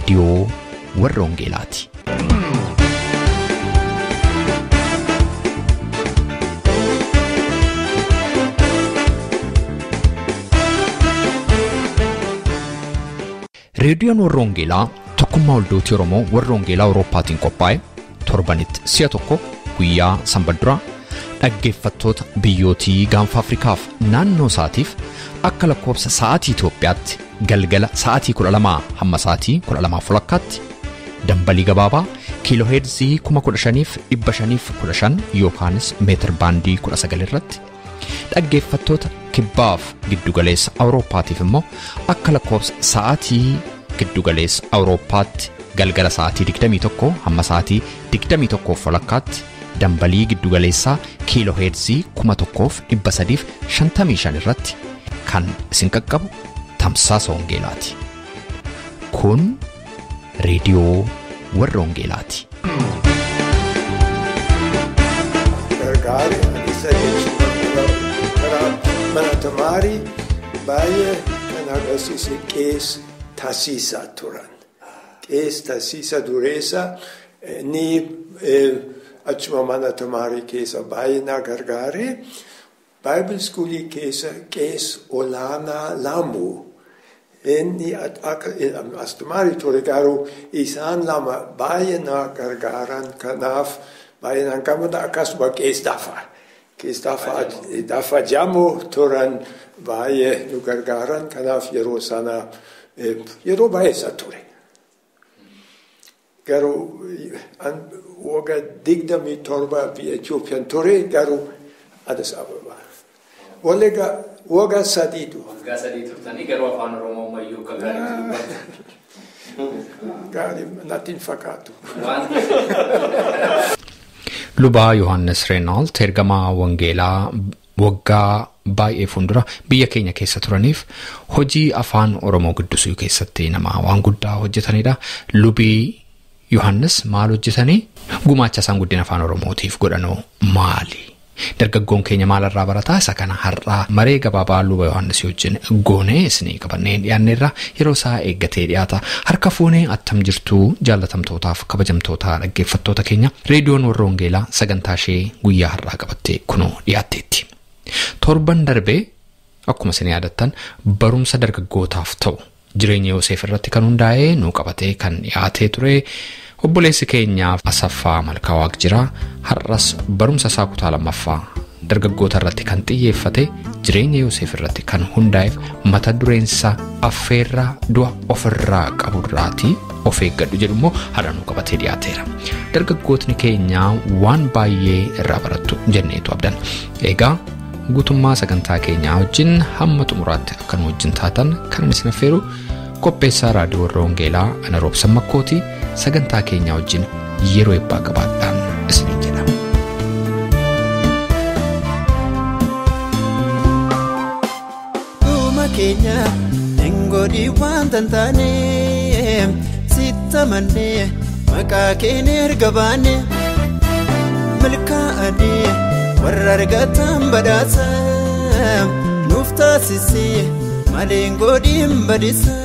Reediyoo warra Wangeelaati. Reediyoon warra Wangeelaa tokkummaa waldootii Oromoo warra Wangeelaa Awurooppaatiin qophaa'e torbanitti si'a tokko guyyaa sanbata duraa dhaggeeffattoota biyyootii gaanfa Afrikaaf naannoo isaatiif akka lakkoofsa sa'aatii Itoophiyaatti galgala sa'aatii 12 hamma sa'aatii 12:30 dambalii gabaabaa kiilooheerzii 15,515 yookaanis meetir baandii 19 irratti dhaggeeffattoota kibbaaf giddugaleessa Awurooppaatiif immoo akka lakkoofsa sa'aatii giddugaleessa Awurooppaatti galgala sa'aatii 21 hamma sa'aatii 21:30 dambalii giddugaleessaa kiilooheerzii 1355 irratti kan isin qaqqabu tamsaasa Wangeelaati. Kun reediyoo warra Wangeelaati. Gargaari isa jechuun karaa mana tamaarii baay'ee kan agarsiise qees taasisaa turan. Qees taasisaa dureessa ni achuma mana tamaarii keessa baay'ee na gargaare. Bible schoolii keessa qees olaanaa lamu. Inni akka astamaarii ture garuu isaan lama baay'ee na gargaaran kanaaf baay'ee naan gammada akkasuma qees Daffaa. Qees Daffaa Jamoo turan baay'ee nu gargaaran kanaaf yeroo sana yeroo baay'eessa ture. Garuu waggaa 27 biyya Itoophiyaan ture garuu Addis Ababa. Waliga waggaa sadiitu. Waggaa sadii turtanii garuu afaan Oromoo ammayyuu akka gaariitti dubbatu. Gaarii natti hin fakkaatu. Lubaa Yohaannis Reenaalt ergamaa Wangeelaa waggaa baay'ee fuuldura biyya keenya keessa turaniif hojii afaan Oromoo guddisuu keessatti nama waan guddaa hojjetanidha. Lubii Yohaannis maal hojjetanii? Gumaacha isaan guddina afaan Oromootiif godhanoo maali? Dargaggoon keenya maalarraa barataa? Isa kana har'aa maree gabaabaa luba Yohaannis wajjin goonee isinii qabannee dhiyaanneerra yeroo isaa eeggatee dhiyaata. Harka fuunee attam jirtuu jaallatamtootaaf kabajamtoota dhaggeeffattoota keenya reediyoon warra Wangeelaa sagantaa ishee guyyaa har'aa qabattee kunoo dhiyaatteetti. Torban darbee akkuma isin yaadattan barumsa dargaggootaaf ta'u jireenya Yoseef irratti kan hundaa'ee nu qabatee kan dhiyaatee ture. Obboleessi keenya Asaffaa Malkaa jira. Har'as barumsa isaa kutaa lammaffaa dargaggoota irratti kan xiyyeeffate jireenya Yoseef irratti kan hundaa'eef mata dureensa affeerraa du'a ofirraa qaburraatii of eeggadhu jedhu immoo har'a nu qabatee dhiyaateera. Dargaggootni keenya waan baay'ee irraa barattu jenneetu abdan. Egaa guutummaa sagantaa keenyaa wajjin hamma xumuraatti akka nu wajjin taatan kan isin affeeru qopheessaa raadiyoo warra Wangeelaa ana Roobsan Makkootii sagantaa keenyaa wajjin yeroo eebbaa qabaadhaan isiniin jedha. Dhuma keenya hin godhi waan taane sittamannee maqaa keenya erga baane milkaa'anii warra argatan badhaasa nuuf taasisee malee hin godhin badisa.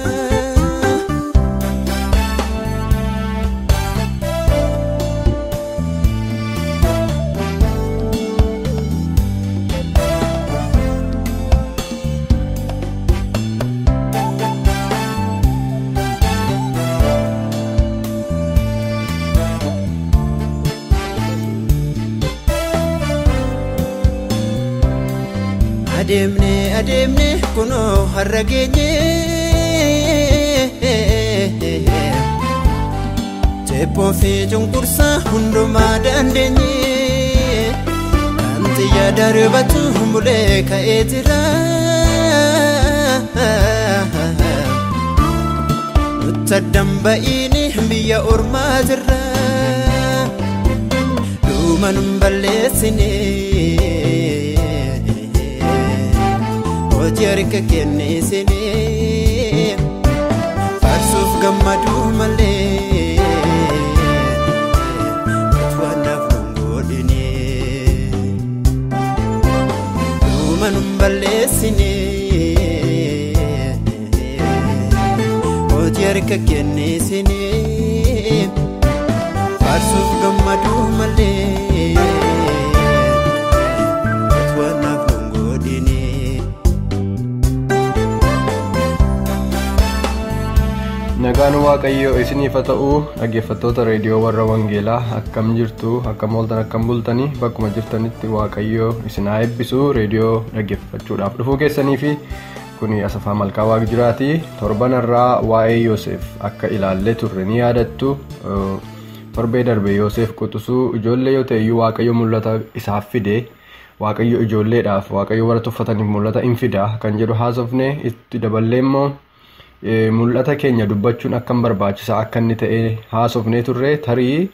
Adeemne adeemne kunoo har'a geenye Ceephoo fi cunqursaa hundumaa dandeenye Kan xiyya darbatu bulee ka'ee jira Nutti addaan ba'iini biyya ormaa jirra Dhuma nun balleessine. Hojii harka kennisanii faarsuuf gammaduu malee waan naaf hin godhine dhuma nun balleessine hojii harka kennisanii. Nagaan Waaqayyoo isiniif haa ta'u. Dhaggeeffattoota reediyoo warra Wangeelaa, akkam jirtu? Akkam ooltan? Akkam bultanii? Bakkuma jirtanitti Waaqayyoo isin haa eebbisu. Reediyoo dhaggeeffachuudhaaf dhufuu keessanii fi kuni Asafaa Malkaa Waaqjiraati. Torban irraa waa'ee Yoosef akka ilaallee turre ni yaadattu. Torbee darbe Yoosef quxisuu ijoollee yoo ta'e iyyuu Waaqayyo mul'ata isaaf fide. Waaqayyo ijoolleedhaaf, Waaqayyo warra tuffataniif mul'ata in fida kan jedhu haasofne. Itti daballee immoo mul'ata keenya dubbachuun akkam barbaachisaa akka inni ta'e haasofnee turre. Tarii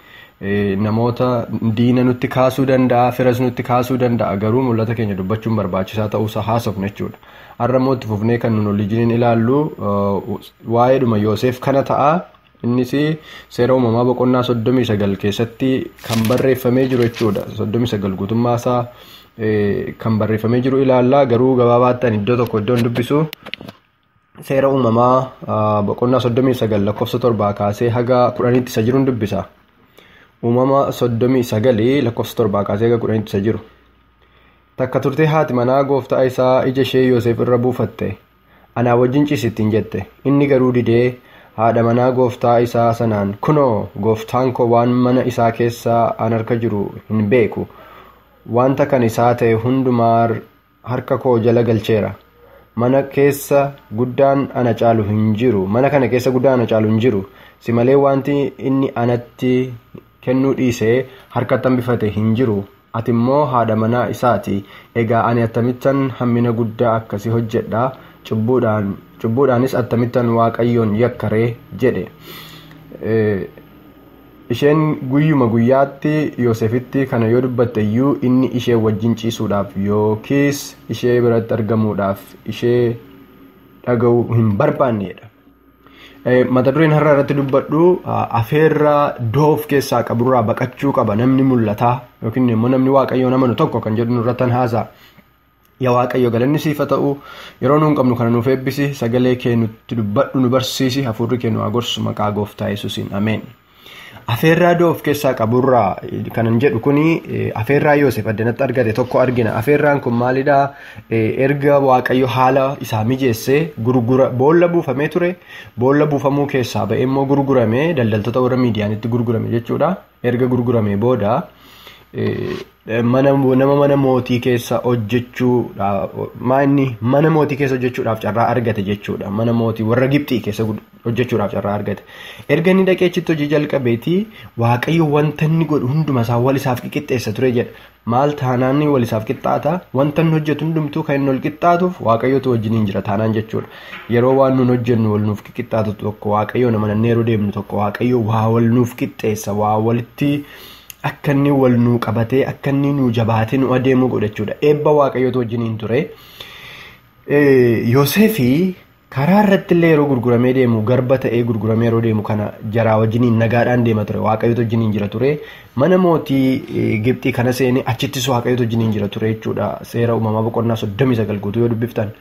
namoota diina nutti kaasuu danda'a, firas nutti kaasuu danda'a, garuu mul'ata keenya dubbachuun barbaachisaa ta'uusaa haasofne jechuudha. Har'a immoo itti fufnee kan nun waliin ilaallu waa'eedhuma Yoosef kana ta'a. Innis seera uumamaa boqonnaa 39 keessatti kan barreeffamee jiru jechuudha. 39 guutummaa isaa kan barreeffamee jiru ilaalla, garuu gabaabaatti ani iddoo tokko iddoon dubbisu. Seera uumamaa boqonnaa 39 lakkoofsa 7 kaasee haga 10tti isa jiruun dubbisa. Uumama 39 lakkoofsa 7 kaasee haga 10tti isa jiru. Takka turtee haati manaa gooftaa isaa ija ishee Yoosef irra buufatte. "Anaa wajjin ciisi" ittiin jette. Inni garuu didee haadha manaa gooftaa isaa sanaan, "Kunoo, gooftaan koo waan mana isaa keessaa an harka jiru hin beeku. Wanta kan isaa ta'e hundumaa harka koo jala galcheera. Mana keessa guddaan ana caalu hin jiru. Mana kana keessa guddaan ana caalu hin jiru. Si malee wanti inni anatti kennuu dhiisee harkatti hambifate hin jiru. Ati immoo haadha manaa isaati. Egaa ani akkamittan hammina guddaa akkasii hojjedha? Cubbuudhaanis akkamittan Waaqayyoon yakkaree?" jedhe. Isheen guyyuma guyyaatti Yoosefitti kana yoo dubbatte iyyuu, inni ishee wajjin ciisuudhaaf yookiis ishee biratti argamuudhaaf ishee dhaga'uu hin barbaannedha. Mata dureen har'a irratti dubbadhu afeerraa doo of keessaa qaburraa baqachuu qaba namni mul'ataa yookiin immoo namni Waaqayyoon amanu tokko kan jedhu nurrattan haasa'a. Yaa Waaqayyo, galanni siif haa ta'u. Yeroo nuun qabnu kana nuuf eebbisi, sagalee kee nutti dubbadhu, nu barsiisi, hafuurri kee nu haa gorsu, maqaa gooftaa Yesuusiin, ameen. Afeerraa doo of keessaa qaburraa kanan jedhu kuni afeerraa Yoosef addanatti argate tokko argina. Afeerraan kun maalidhaa? Erga Waaqayyo haala isaa mijeessee gurgura boolla buufamee ture. Boolla buufamuu keessaa ba'ee immoo gurgurame, daldaltoota warra Miidiyaanitti gurgurame jechuudha. Erga gurgurame booda nama mana mootii keessa hojjechuudhaaf, mana mootii keessa hojjechuudhaaf carraa argate jechuudha. Mana mootii warra Gibxii keessa hojjechuudhaaf carraa argate. Erga inni dhaqee achitti hojii jalqabeetii, Waaqayyo wanta inni godhu hunduma isaa wal isaaf qixxeessa ture jedha. Maal taanaan wal isaaf qixxaata? Wanta inni hojjetu hundumtuu kan inni ol qixxaatuuf Waaqayyotu wajjiniin jira taanaan jechuudha. Yeroo waan nun hojjennu wal nuuf qixxaatu tokko, Waaqayyo nama nannee yeroo deemnu tokko, Waaqayyo waa wal nuuf qixxeessa, waa walitti akka inni wal nuu qabatee, akka inni nuu jabaatee nu adeemu godha jechuudha. Eebba Waaqayyootu wajjiniin ture. Yoosefii karaa irratti illee yeroo gurguramee deemu, garba ta'ee gurguramee yeroo deemu kana, jaraa wajjiniin nagaadhaan deema ture. Waaqayyootu wajjiniin jira ture. Mana mootii Gibxii kana seenee achittis Waaqayyootu wajjiniin jira ture jechuudha. Seera uumamaa boqonnaa 39 guutuu yoo dubbiftan.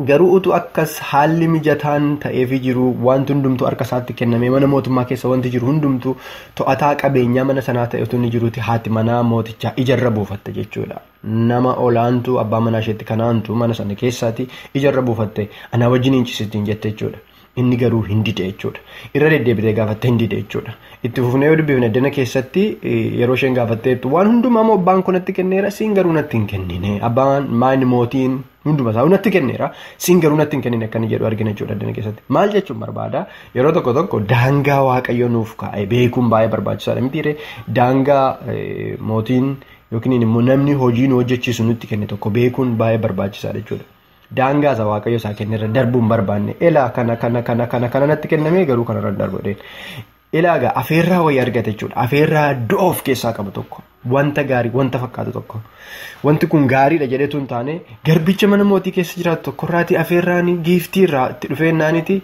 Garuu utuu akkas haalli mijataan ta'eefii jiru, wanti hundumtuu harka isaatti kennamee, mana mootummaa keessa wanti jiru hundumtuu, to'ataa qabeenyaa mana sanaa ta'e utuu inni jiruuti, haati manaa mootichaa ijarra buufatte jechuudha. Nama olaantuu abbaa manaa isheetti kanaantu mana sana keessaati ijarra buufatte, "Anaa wajjin ciisitiin" jette jechuudha. Inni garuu hin dide jechuudha. Irra deddeebitee gaafatte, hin dide jechuudha. Itti fufnee yoo dubbifne, addana keessatti yeroo isheen gaafatteettu, "Waan hundumaa immoo abbaan kun natti kenneera, siin garuu natti hin kennine. Abbaan maayini mootiin hunduma isaa natti kenneera, siin garuu natti hin kennine" akka inni jedhu argina jechuudha addana keessatti. Maal jechuun barbaada? Yeroo tokko tokko daangaa Waaqayyo nuuf kaa'e beekuun baay'ee barbaachisaadha mitiiree? Daangaa mootiin yookiin immoo namni hojii nu hojjechiisu nutti kenne tokko beekuun baay'ee barbaachisaadha jechuudha. Daangaa isa Waaqayyo isaa kennerra darbuu hin barbaanne. Elaa, kana kana kana kana kana natti kenname, garuu kanarra darbu. Ilaa egaa, afeerraa wayii argate jechuudha. Afeerraa du'a of keessaa qabu tokko. Wanta gaarii, wanta fakkaatu tokko. Wanti kun gaariidha jedhetu hin taane, garbicha mana mootii keessa jiraatu tokkorraati afeerraan giiftii irraa itti dhufeennaaniti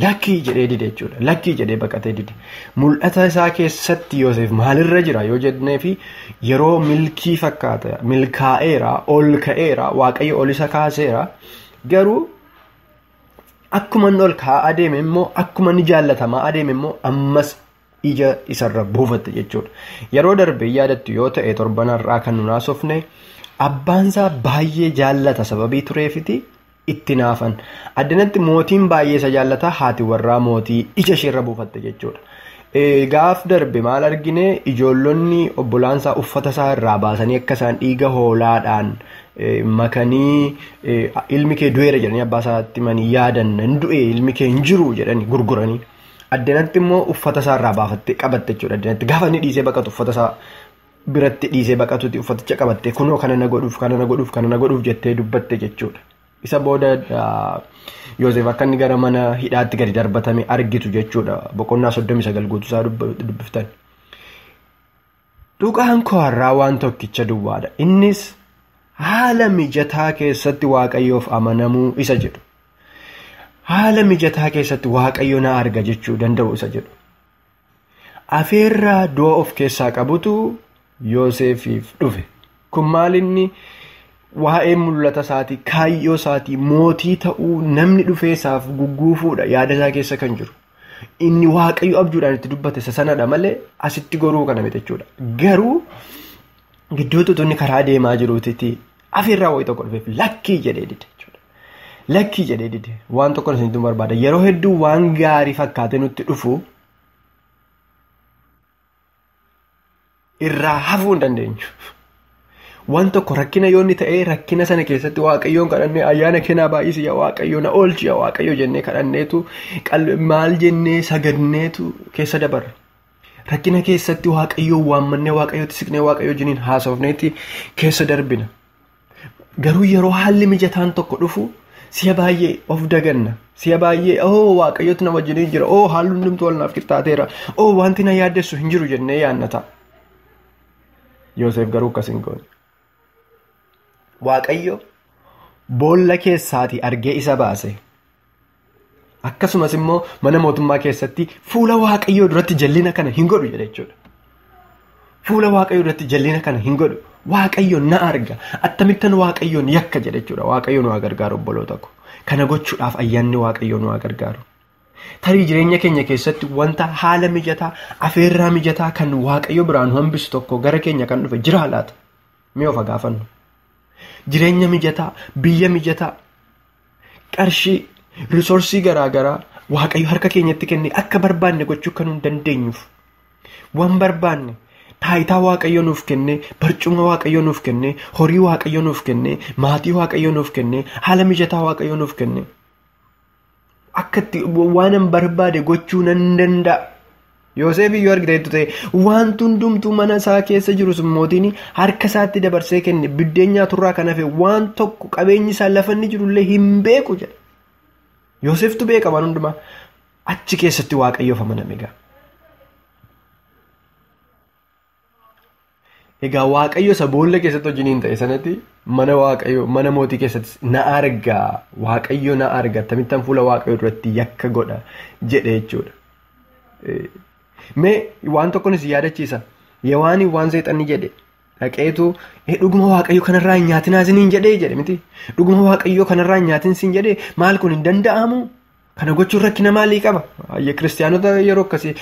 lakkii jedhee dide jechuudha. Lakkii jedhee baqatee dide. Mul'ata isaa keessatti Yoosef maalirra jira yoo jennee fi yeroo milkii fakkaata, milkaa'eera, ol ka'eera, Waaqayyo ol isa kaaseera. Garuu akkuma inni ol ka'aa adeeme immoo, akkuma inni jaallatamaa adeeme immoo, ammas ija isarra buufatte jechuudha. Yeroo darbe yaadattu yoo ta'e, torban har'aa kan nu haasofne, abbaansaa baay'ee jaallata sababii tureefiti Itti naafan. Addanatti mootiin baay'ee isa jaallata, haati warraa mootii ija isheerra buufatte jechuudha. Gaaf darbe maal argine, ijoollonni obbolaansaa uffata isaa irraa baasanii akka isaan dhiiga hoolaadhaan makanii ilmi kee du'eera jedhanii abbaa isaatti himanii yaadan, hin du'e ilmi kee hin jiru jedhanii gurguranii. Addanatti immoo uffata isaa irraa baafattee qabatte jechuudha. Addanatti gaafa inni dhiisee baqatu uffata isaa biratti dhiisee baqatutti uffaticha qabatte, kunoo kana na godhuuf, kana na godhuuf, kana na godhuuf jettee dubbatte jechuudha. Isa booda Yoosef akka inni gara mana hidhaatti gadi darbatame argitu jechuudha. Boqonnaa 39 guutuusaa dubbiftan. Dhugaan koo har'aa waan tokkicha duwwaadha. Innis haala mijataa keessatti Waaqayyoof amanamuu isa jedhu. Haala mijataa keessatti Waaqayyo na arga jechuu danda'u isa jedhu. Afeerraa du'a of keessaa qabutu Yoosefiif dhufe. Kun maal inni? Waa'ee mul'ata isaatii, kaayyoo isaatii, mootii ta'uu namni dhufee isaaf gugguufuudha yaada isaa keessa kan jiru. Inni Waaqayyo abjuudhaan itti dubbate isa sanadha malee asitti goruu kana miti jechuudha. Garuu gidduutti utuu inni karaa deemaa jiruuti afeerraa wayii tokko dhufeef lakkii jedhee dide jechuudha. Lakkii jedhee dide. Waan tokko isinitti barbaada. Yeroo hedduu waan gaarii fakkaatee nutti dhufu irraa hafuu hin dandeenyu. Waan tokko rakkina yoo inni ta'e rakkina sana keessatti Waaqayyoon kadhannee ayyaana kennaa baay'isi yaa Waaqayyo na oolchi yaa Waaqayyo jennee kadhanneetu maal jennee sagadneetu keessa dabarra. Rakkina keessatti Waaqayyoon waammannee Waaqayyootti siqnee Waaqayyo wajjiniin haasofneeti keessa darbina. Garuu yeroo haalli mijataan tokko dhufu si'a baay'ee of daganna. Si'a baay'ee oo Waaqayyootu na wajjiniin jira, oo haalli hundumtuu wal naaf qixxaateera, oo wanti na yaaddessu hin jiru jennee yaadna ta'a. Yoosef garuu akkas hin goone. Waaqayyo boolla keessaatii argee isa baase. Akkasumas immoo mana mootummaa keessatti fuula Waaqayyoo duratti jallina kana hin godhu jedhe jechuudha. Fuula Waaqayyoo duratti jallina kana hin godhu. Waaqayyo na arga. Akkamittan Waaqayyoon yakka jedhe jechuudha. Waaqayyo nu haa gargaaru obboloota ko. Kana gochuudhaaf ayyaanni Waaqayyoo nu haa gargaaru. Tarii jireenya keenya keessatti wanta haala mijataa, afeerraa mijataa kan Waaqayyo biraan hambisu tokko gara keenya kan dhufe jira laata? Mee of gaafannu. Jireenya mijataa, biyya mijataa, qarshii, risoorsii garaagaraa Waaqayyo harka keenyatti kennee akka barbaanne gochuu kan hin dandeenyuuf, waan barbaanne taayitaa Waaqayyo nuuf kennee, barcuma Waaqayyo nuuf kennee, horii Waaqayyo nuuf kennee, maatii Waaqayyo nuuf kennee, haala mijataa Waaqayyo nuuf kennee, akka itti waan hin barbaade gochuu nan danda'a. Yoosef iyyuu argiteettu ta'e wanti hundumtuu mana isaa keessa jiru sun mootiin harka isaatti dabarsee kenne, biddeen nyaaturraa kan hafe waan tokko qabeenyi isaa lafa inni jirullee hin beeku jedha. Yooseftu beeka waan hundumaa. Achi keessatti Waaqayyoof amaname egaa. Egaa Waaqayyo isa boolla keessatti wajjiniin ta'e sanatti mana Waaqayyo mana mootii keessatti na arga, Waaqayyo na arga, akkamittan fuula Waaqayyo duratti yakka godha jedhe jechuudha. Mee waan tokkoon isin yaadachiisa. Yohaani waan seexanni jedhe dhaqeetu dhuguma Waaqayyo kanarraa hin nyaatinaa isiniin jedhee jedhe miti. Dhuguma Waaqayyo kanarraa hin nyaatin isin jedhee maal kun hin danda'amu? Kana gochuun rakkina maalii qaba? Kiristaanota yeroo akkasii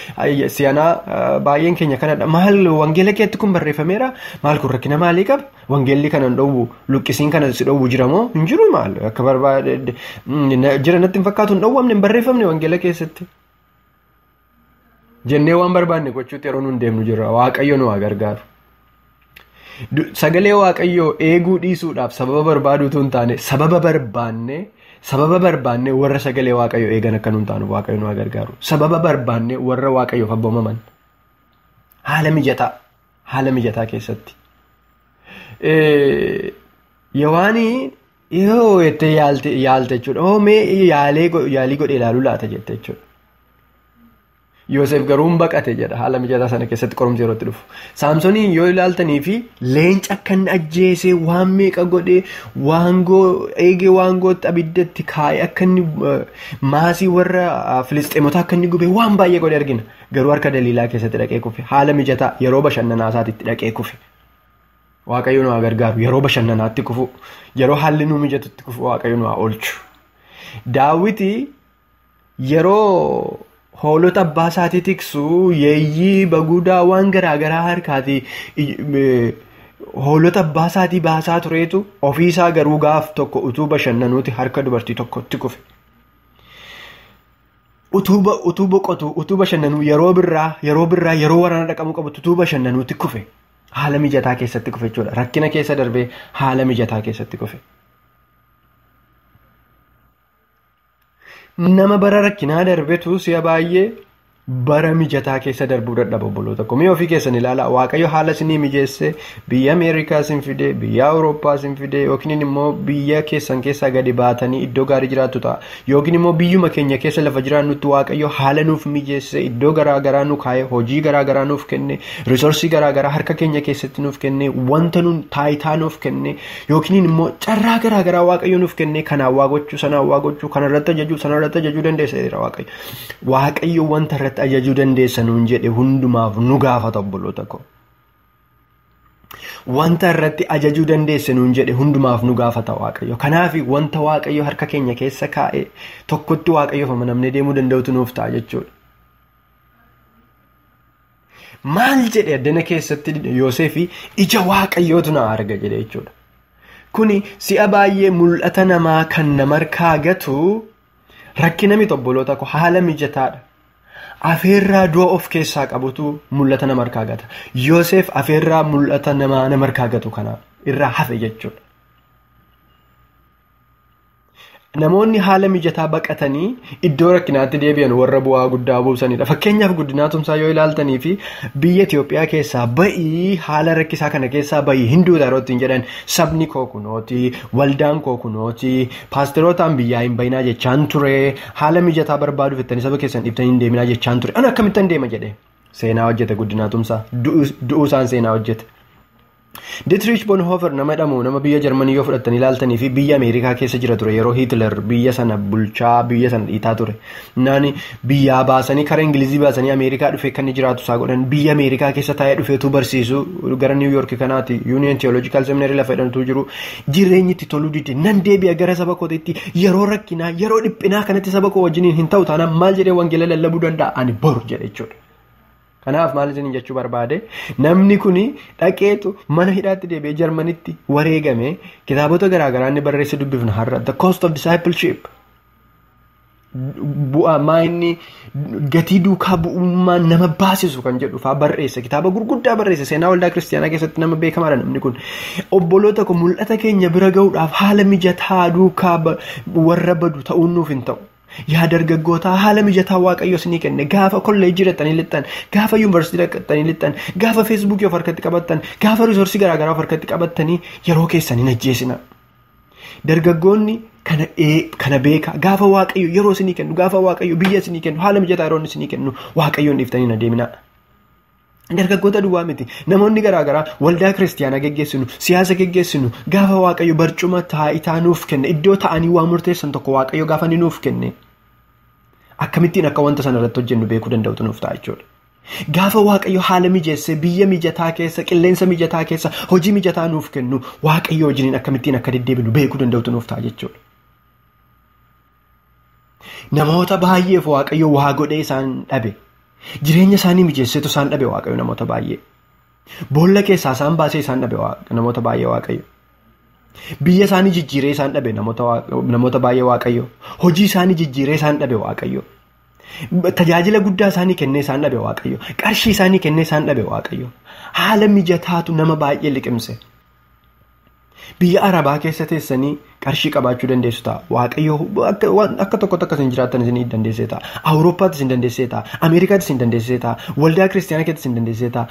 si'anaa baay'een keenya kanadha. Maal wangeela keetti kun barreeffameera? Maal kun rakkina maalii qaba? Wangeelli kana hin dhowwu, luqqisiin kana si dhowwu jira moo? Hin jiru maal? Akka barbaade jira natti hin fakkaatu, hin dhowwamne, hin barreeffamne wangeela keessatti. Jennee waan barbaanne gochuutti yeroo nuun deemnu jira. Waaqayyo nu haa gargaaru. Sagalee Waaqayyoo eeguu dhiisuudhaaf sababa barbaaduutu hin taane, sababa barbaanne warra sagalee Waaqayyoo eegan akka nuun taanu Waaqayyo nu haa gargaaru. Sababa barbaanne warra Waaqayyoof abboomaman. Haala mijataa keessatti. Yohaani yoo jettee yaalte jechuudha. Oo mee yaalii godhee ilaaluu laata jette jechuudha. Yoosef garuu hin baqate jedha haala mijataa sana keessatti qorumsi yeroo itti dhufu. Saamsooniin yoo ilaaltanii fi leenca akka inni ajjeesee waan meeqa godhee waangoo eegee waangootti abiddatti kaa'ee akka inni maasii warra Filisxeemotaa akka inni gubee waan baay'ee godhe argina. Garuu harka Daliilaa keessatti dhaqee kufe. Haala mijataa yeroo bashannanaa isaatiitti dhaqee kufe. Waaqayyo nu haa gargaaru. Yeroo bashannanaatti kufu, yeroo haalli nu mijatutti kufu Waaqayyo nu haa oolchu. Daawiti yeroo hoolota abbaa isaatii tiksu yeeyyii baguudaa waan garaagaraa harkaati Hoolota abbaa isaatii baasaa tureetu ofiisaa garuu gaaf tokko utuu bashannanuuti harka dubartii tokkotti kufe. Utuu boqotu utuu bashannanuu yeroo birraa yeroo waraana dhaqamuu qabu utuu bashannanuuti kufe. Haala mijataa keessatti kufe jechuudha. Rakkina keessa darbee haala mijataa keessatti kufe. Nama bara rakkinaa darbetu si'a baay'ee bara mijataa keessa darbuu dadhaba obboloota koo. Mee ofii keessan ilaalaa. Waaqayyo haala isinii mijeesse biyya Ameerikaa isin fide, biyya Awurooppaa isin fide, yookiin immoo biyya keessan keessaa gadi baatanii iddoo gaarii jiraattu ta'a. Yookiin immoo biyyuma keenya keessa lafa jiraannutti Waaqayyo haala nuuf mijeesse, iddoo garaagaraa nu kaa'e, hojii garaagaraa nuuf kenne, risoorsii garaagaraa harka keenya keessatti nuuf kenne, wanta nuun taayitaa nuuf kenne, yookiin immoo carraa garaagaraa Waaqayyo nuuf kenne, kanaan waa gochuu, sanaan waa gochuu, kanarratti ajajuu, sanarratti ajajuu dandeessa Waaqayyo. Waaqayyo wanta irratti ajajuu dandeessa nuun jedhe hundumaaf nu gaafata obboloota koo. Wanta irratti ajajuu dandeessa nuun jedhe hundumaaf nu gaafata Waaqayyo. Kanaaf wanta Waaqayyo harka keenya keessa kaa'e tokkotti Waaqayyoof amanamnee deemuu danda'utu nuuf ta'a jechuudha. Maal jedhe addana keessatti Yoosefi ija Waaqayyootu na arga jedhe jechuudha. Kuni si'a baay'ee mul'ata namaa kan nama harkaa gatu rakkina miti obboloota koo, haala mijataadha. Afeerraa du'a of keessaa qabutu mul'ata nama harkaa gata. Yoosef afeerraa mul'ata nama harkaa gatu kana irraa hafe jechuudha. Namoonni haala mijataa baqatanii iddoo rakkinaatti deebi'an warra bu'aa guddaa buusanidha. Fakkeenyaaf Guddinaa Tumsaa yoo ilaaltanii fi biyya Itoophiyaa keessaa ba'ii haala rakkisaa kana keessaa ba'ii hinduuta yeroo ittiin jedhan sabni koo kunooti, waldaan koo kunooti, paasterootaan biyyaa hin bayinaa jechaan ture, haala mijataa barbaaduuf jettanii saba keessan dhiiftanii hin deeminaa jechaan ture. Ani akkamittan deema jedhe seenaa hojjete Guddinaa Tumsaa. Du'uusaan seenaa hojjete. Dietrich Bonhoeffer nama jedhamu nama biyya Jarmanii yoo fudhattanii ilaaltanii fi biyya Ameerikaa keessa jira ture yeroo Hitler biyya sana bulchaa biyya sana dhiitaa ture. Naani biyyaa baasanii karaa Ingilizii baasanii Ameerikaa dhufee kan inni jiraatu isaa godhan biyya Ameerikaa keessa taa'ee dhufeetu barsiisu gara New York kanaati Union Theological Seminary lafa jedhamtu jiru. Jireenyi itti toluu dide nan deebi'a gara saba kootiitti yeroo rakkinaa yeroo dhiphinaa kanatti saba koo wajjiniin hin ta'u taanaan maal jedhee wangeela lallabuu danda'a ani boru jedhe jechuudha. Kanaaf maal isin jechuu barbaade namni kuni dhaqeetu mana hidhaatti deebi'ee Jarmanitti wareegame kitaabota garaagaraa inni barreesse dubbifna har'a The Cost of Discipleship bu'aa maa inni gatii duukaa bu'ummaa nama baasisu kan jedhu faa barreesse kitaaba gurguddaa barreesse seenaa waldaa kiristiyaanaa keessatti nama beekamaadha namni kun. Obboloota koo mul'ata keenya bira ga'uudhaaf haala mijataa duukaa warra badu ta'uun nuuf hin ta'u. Yaa dargaggootaa haala mijataa Waaqayyo isinii kenne gaafa kolleejjii dhaqxanii lixxan, gaafa yuunivarsiitii dhaqxanii lixxan, gaafa feesbuukii of harkatti qabattan, gaafa risoorsii garaagaraa of harkatti qabattanii yeroo keessan hin ajjeesina. Dargaggoonni kana beeka gaafa Waaqayyo yeroo isinii kennu, gaafa Waaqayyo biyya isinii kennu, haala mijataa yeroo isinii kennu Waaqayyoon dhiiftanii hin adeemina. Dargaggoota duwwaa miti namoonni garaagaraa waldaa kiristiyaanaa geggeessinu, siyaasa geggeessinu gaafa Waaqayyo barcuma taayitaa nuuf kenne iddoo ta'anii waa murteessan tokko Waaqayyo gaafa ni nuuf kenne akkamittiin akka wanta sana irratti hojjennu beekuu danda'utu nuuf ta'a jechuudha. Gaafa Waaqayyo haala mijeesse biyya mijataa keessa, qilleensa mijataa keessa, hojii mijataa nuuf kennu Waaqayyo wajjiniin akkamittiin akka deddeebinu beekuu danda'utu nuuf ta'a jechuudha. Namoota baay'eef Waaqayyo waa godhee isaan dhabe. Jireenya isaanii mijeesseetu isaan dhabe Waaqayyo namoota baay'ee. Boolla keessaa isaan baasee isaan dhabe namoota baay'ee Waaqayyo. Biyya isaanii jijjiiree isaan dhabe namoota baay'ee Waaqayyo. Hojii isaanii jijjiiree isaan dhabe Waaqayyo. Tajaajila guddaa isaanii kennee isaan dhabe Waaqayyo. Qarshii isaanii kennee isaan dhabe Waaqayyo. Haala mijataatu nama baay'ee liqimse. Biyya Arabaa keessa teessanii qarshii qabaachuu dandeessu ta'a. Waaqayyo akka tokko tokko isin jiraattan isin dandeessee ta'a. Awurooppaatti isin dandeessee ta'a. Ameerikaatti isin dandeessee ta'a. Waldaa kiristiyaanaa keessatti isin dandeessee ta'a.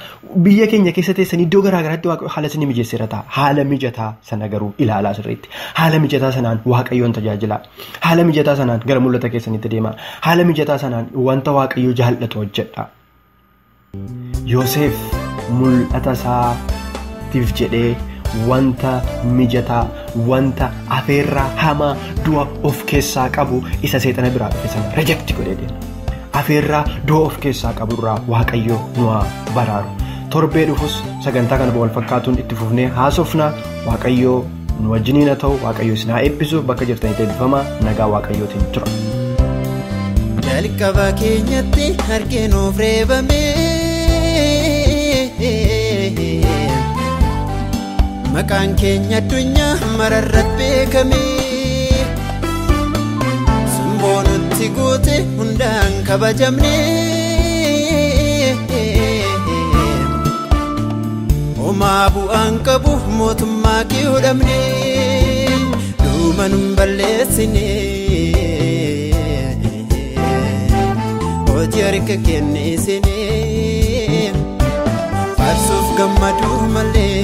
Biyya keenya keessa teessanii iddoo garaagaraatti Waaqayyo haala isin mijeesseera ta'a. Haala mijataa sana garuu ilaalaa sirriitti. Haala mijataa sanaan Waaqayyoon tajaajilaa. Haala mijataa sanaan gara mul'ata keessanitti deemaa. Haala mijataa sanaan wanta Waaqayyo jaallatu hojjedha. Yoosef mul'ata isaatiif jedhee wanta mijataa, wanta afeerraa hamaa du'a of keessaa qabu isa seexana biraa dhufe sana reject godhee deema. Afeerraa du'a of keessaa qaburraa Waaqayyo nu haa baraaru. Torbee dhufus sagantaa kana wal fakkaatuun itti fufnee haasofna. Waaqayyo nu wajjiniin haa ta'u. Waaqayyo isin haa eebbisu. Bakka jirtanitti eebbifamaa. Nagaa Waaqayyootiin tura. Jalqaba keenyatti harkinuuf reebame. Maqaan keenya addunyaa mararratti beekame. Simboonutti goote hundaan kabajamne. Homaa bu'aan qabu mootummaa kee hodhamne. Dhuma nun balleessine. Hojii harka kennisine. Faarsuuf gammaduu malee.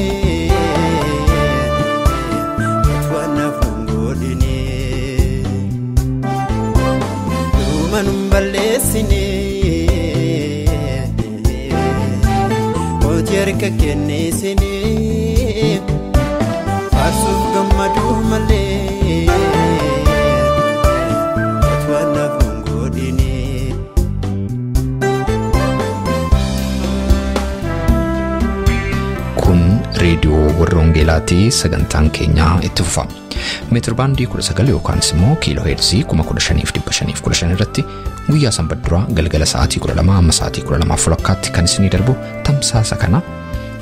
Waan godhine. Dhuma nun balleessine. Hojii harka kennisine. Faarsuuf gammaduu malee. Waan godhine. Kun reediyoo warra Wangeelaatii sagantaan keenyaa itti fufa. Meetir baandii 19 yookaan immoo kiiloo heerzii 15,515 irratti guyyaa sanbata duraa galgala sa'aatii 12 amma sa'aatii 12:30 kan isinii darbu tamsaasa kana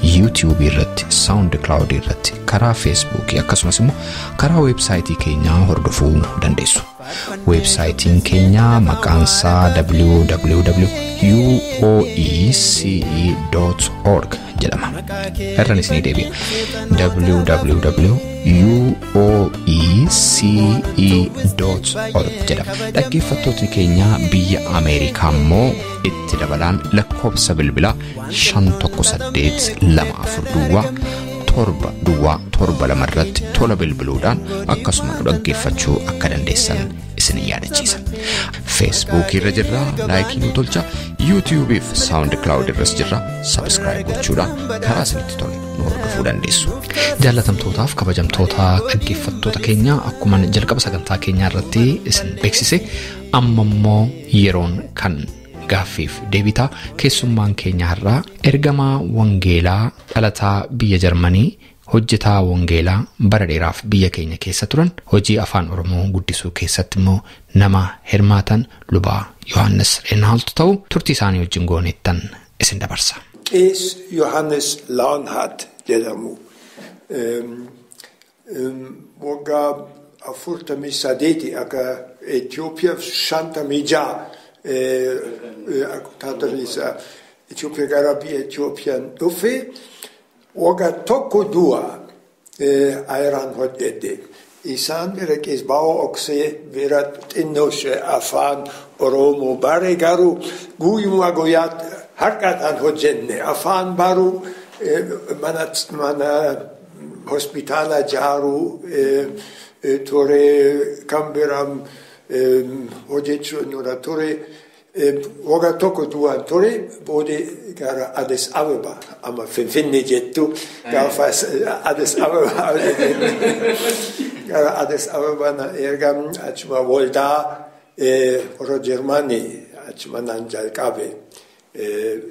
YouTube irratti, SoundCloud irratti, karaa Facebook akkasumas immoo karaa weebsaayitii keenyaa hordofuu dandeessu. Weebsaayitiin keenya maqaan isaa www.uoece.org jedhama. Irraan isinii deebi'a. www.uoece.org jedhama. Dhaggeeffattootni keenya biyya Ameerikaa immoo itti dabalaan lakkoofsa bilbilaa 518 24 7 7 irratti tola bilbiluudhaan akkasuma nu dhaggeeffachuu akka dandeessan isin yaadachiisa. Facebook irra jirra, laayikii nu tolcha, YouTube fi SoundCloud irras jirra, subscribe gochuudhaan karaa isinitti tole nu hordofuu dandeessu. Jaallatamtootaaf kabajamtoota dhaggeeffattoota keenya akkuma jalqaba sagantaa keenyaa irratti isin beeksise amma immoo yeroon kan gaaffiif deebitaa keessummaan keenya har'aa ergamaa wangeelaa dhalataa biyya Jarmanii hojjetaa wangeelaa bara dheeraaf biyya keenya keessa turan hojii afaan Oromoo guddisuu keessatti immoo nama hirmaatan lubaa Yohaannis Reenaaltu ta'u turtii isaanii wajjin gooneettan isin dabarsa. Qees Yohaannis Laanhaat jedhamu. Waggaa 43 akka Itoophiyaa 56 taataniisa Itoophiyaa gara biyya Itoophiyaan dhufe waggaa tokko du'a ayiraan hojjete. Isaan bira Qees Baawoo Oksee bira xinnooshe afaan Oromoo bare garuu guyyuma guyyaatti harkaadhaan hojjenne afaan baruu mana hospitaala jaaruu ture kan biraa hojjechuu nurra ture. Waggaa tokko du'an ture booda gara Addis Ababa amma Finfinnee jettu gaafa Addis Ababa gara Addis Ababa na ergam achuma waldaa warra Jarmanii achuma nan jalqabe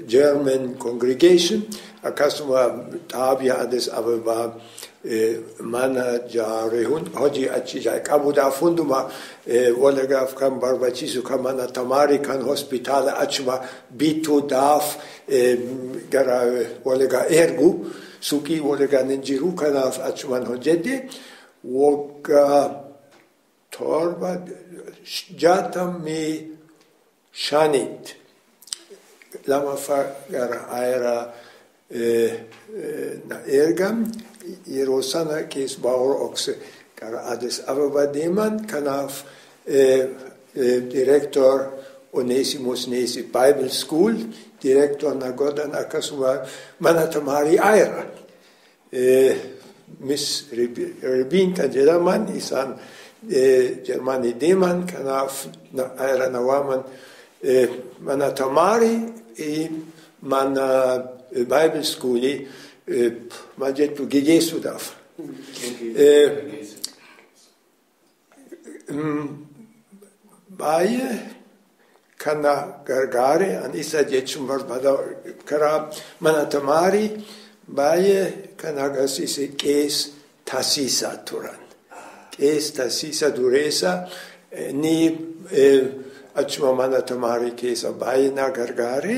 German congregation akkasuma xaabiyaa Addis Ababa mana jaare hojii achi jalqabuudhaaf hundumaa walagaaf kan barbaachisu kan mana tamaarii kan hospitaala achuma bituudhaaf gara walagaa ergu suuqii walagaan hin jiru kanaaf achumaan hojjedhe waggaa 65 lamaffaa gara ayeraa na ergam. Yeroo sana Qees Baawoo Oksee gara Addis Ababa deeman kanaaf director Onesimus Nesi Bible School director na godhan akkasuma mana tamaarii ayira. Miss Ribin kan jedhaman isaan Jarmanii deeman kanaaf ayira na waaman mana tamaarii mana Bible Schoolii maal jettu geggeessuudhaaf. Baay'ee kana gargaare an isa jechuun barbaada karaa mana tamaarii baay'ee kan agarsiise Qees Tasiisaa turan. Qees Tasiisaa Dureessaa ni achuma mana tamaarii keessa baay'ee na gargaare.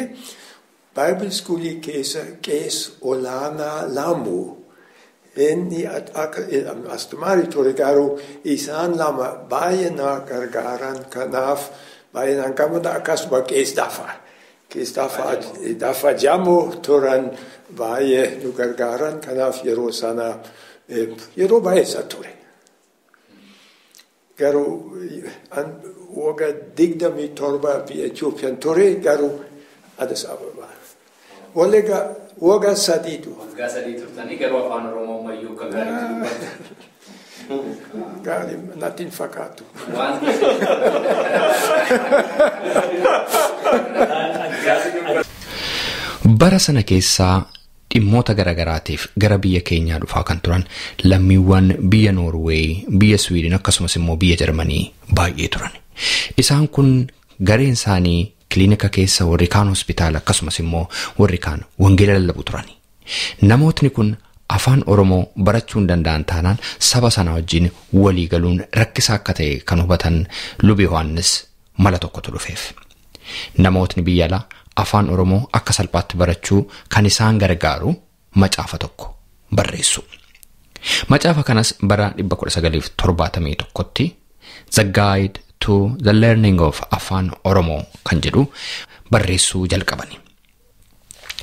Bible Schoolii keessa Qees Olaanaa Lamuu Inni astamaarii ture garuu isaan lama baay'ee na gargaaran kanaaf baay'ee nan gammada akkasuma Qees Daffaa. Qees Daffaa Jamoo turan baay'ee nu gargaaran kanaaf yeroo sana yeroo baay'eessa ture. Garuu waggaa 27 biyya Itoophiyaan ture garuu Addis Ababa. Waligaa waggaa 3. Waggaa 3 turtanii garuu afaan Oromoo ammayyuu akka gaariitti dubbatu. Gaarii natti hin fakkaatu. Bara sana keessaa dhimmoota garaagaraatiif gara biyya keenyaa dhufaa kan turan lammiiwwan biyya Noorweey, biyya Swiidin akkasumas immoo biyya Jarmanii baay'ee turan. Isaan kun gareen isaanii kiliinika keessa warri kaan hospitaala akkasumas immoo warri kaan wangeela lallabu turan. Namootni kun afaan Oromoo barachuu hin danda'an taanaan saba sana wajjin walii galuun rakkisaa akka ta'e kan hubatan Lubi Yohaannis mala tokkotu dhufeef. Namootni biyya alaa afaan Oromoo akka salphaatti barachuu kan isaan gargaaru macaafa tokko barreessu. Macaafa kanas bara 1971tti The Guide to the Learning of Afaan Oromoo kan jedhu barreessuu jalqabani.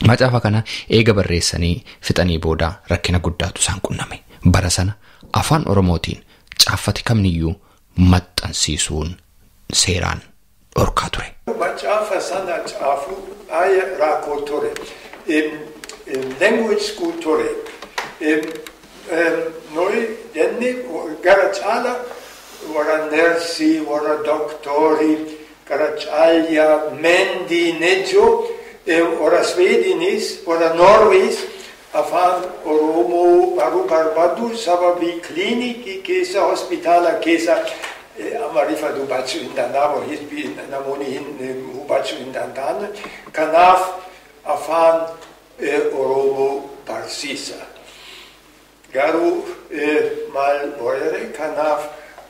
Macaafa kana eega barreessanii fixanii booda rakkina guddaatu isaan qunname. Bara sana afaan Oromootiin caaffati kamniyyuu maxxansiisuun seeraan dhorkaa ture. Macaafa sana caafu baay'ee rakkoo ture. Language school ture. Noi jenne gara caala warra nersii, warra doktorii, gara caalyaa, Mendi, Nejo, warra Swedinis, warra Norwees afaan Oromoo baruu barbaadu sababii kiliinikii keessa, hospitaala keessa Amaariffa dubbachuu hin danda'amu, namoonni hubachuu hin danda'an. Kanaaf afaan Oromoo barsiisa. Garuu maal boyere kanaaf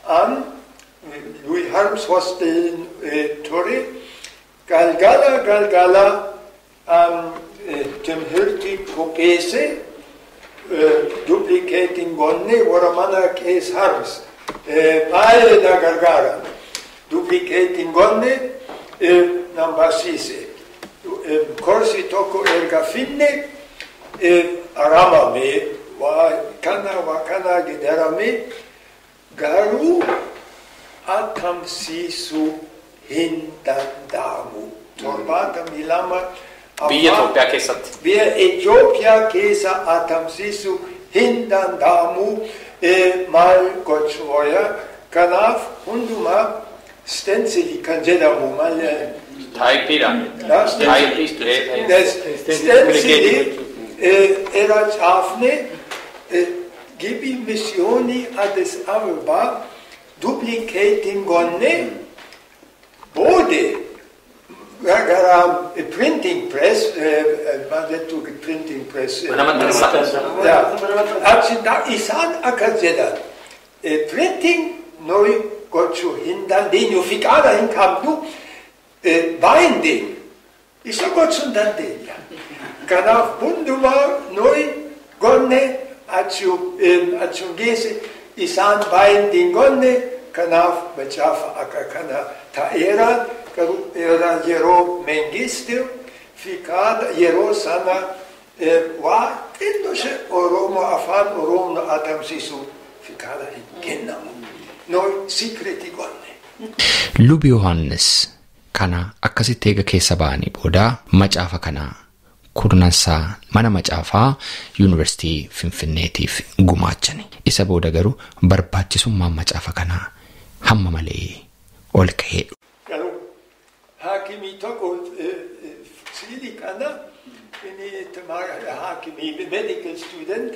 an Louis Harms Hostel ture galgala timhirti qopheesse duplikeetiin gonne warra mana Qees Harms baay'ee na gargaara. Duplikeetiin gonne nan barsiise. Korsi tokko erga finne aramame waa kana gedarame garuu atamsiisuu hin danda'amu. 72 Biyya Itoophiyaa keessatti. Biyya Itoophiyaa keessa atamsiisuu hin danda'amu maal gochuu wayya. Kanaaf hundumaa stencilii kan jedhamu maal Taayippiidha. Stencilii era caafne gibi missioni Addis Ababa duplicating gonne bode gara printing press maal printing press Mana maxxansaa. Achi isaan akkas jedhan printing noi gochuu hin dandeenyu fiqaada hin qabnu binding isa gochuu hin dandeenya. Kanaaf hundumaa noi gonne achum geesse isaan binding gonne kanaaf macaafa akka kana ta'eera garuu yeroo Mengistu fiqaada yeroo sana waa xinnoo ishee Oromoo afaan Oromoo atamsiisu fiqaada hin kennamu. Noi secretii gonne. Lubi Yohaannis kana akkasitti eega keessa ba'anii booda macaafa kana kurnansaa mana macaafaa yuunivarsiitii Finfinneetiif gumaachani. Isa booda garuu barbaachisummaan macaafa kanaa hamma malee ol ka'ee. Garuu haakimii tokko siilii kana inni haakimii medical student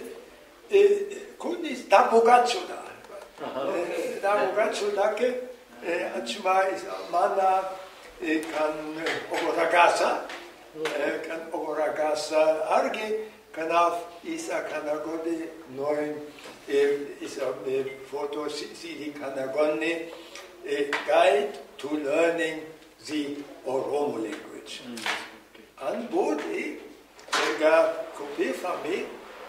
kunis daabboo gaachuudha. Daabboo gaachuudha achuma mana kan obbo Ragaasaa. Kan obbo Ragaasaa arge kanaaf isa kana godhe noi isa foto siilii kana gonne Guide to Learning the Oromo Language. An bode erga qopheeffame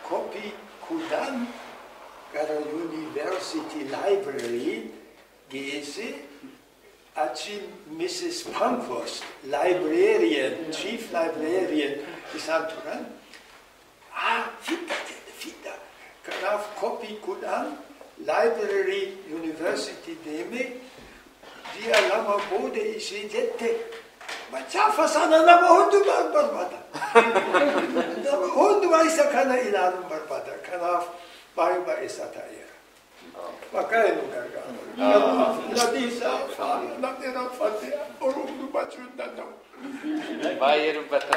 koppii 10 gara University Library geesse. Achi Mrs. Pankhurst, librarian, chief librarian isaan turan. Ah, fidda jedhe, fidda. Kanaaf koppii 10 library university deeme. Ji'a 2 booda ishee jette, macaafa sana nama hundumaa barbaada. Nama hundumaa isa kana ilaaluun barbaada. Kanaaf baay'ee baay'eessaa ta'eera. Waaqayyo nu gargaara. Ladiisa namni raffate Oromoo dubbachuu hin danda'u. Baay'ee dubbata.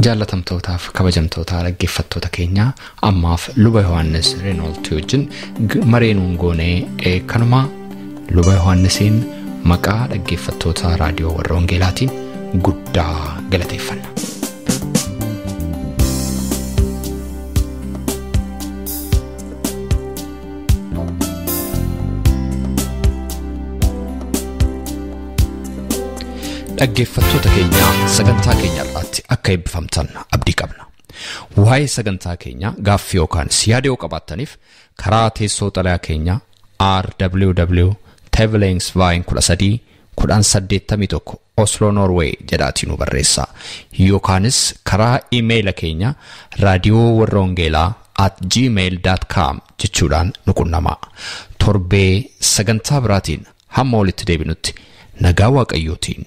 Jaallatamtootaaf kabajamtoota dhaggeeffattoota keenyaa, ammaaf Luba Yohaannis Reenoltii wajjin mareenuun goonee kanuma. Luba Yohaannisiin maqaa dhaggeeffattoota raadiyoo warra Wangeelaatiin guddaa galateeffanna. Dhaggeeffattoota keenya, sagantaa keenya irraatti akka eebbifamtan abdii qabna. Waa'ee sagantaa keenya gaaffii yookaan yaada yoo qabaattaniif karaa teessoo xalayaa keenya RWW Tevelingsveien 13 1081 Oslo, Norway jedhaatii nu barreessaa. Yookaanis karaa imeela keenya raadiyoowarrawangeelaa@gmail.com jechuudhaan nu qunnamaa. Torbee sagantaa biraatiin hamma walitti deebinutti nagaa Waaqayyootiin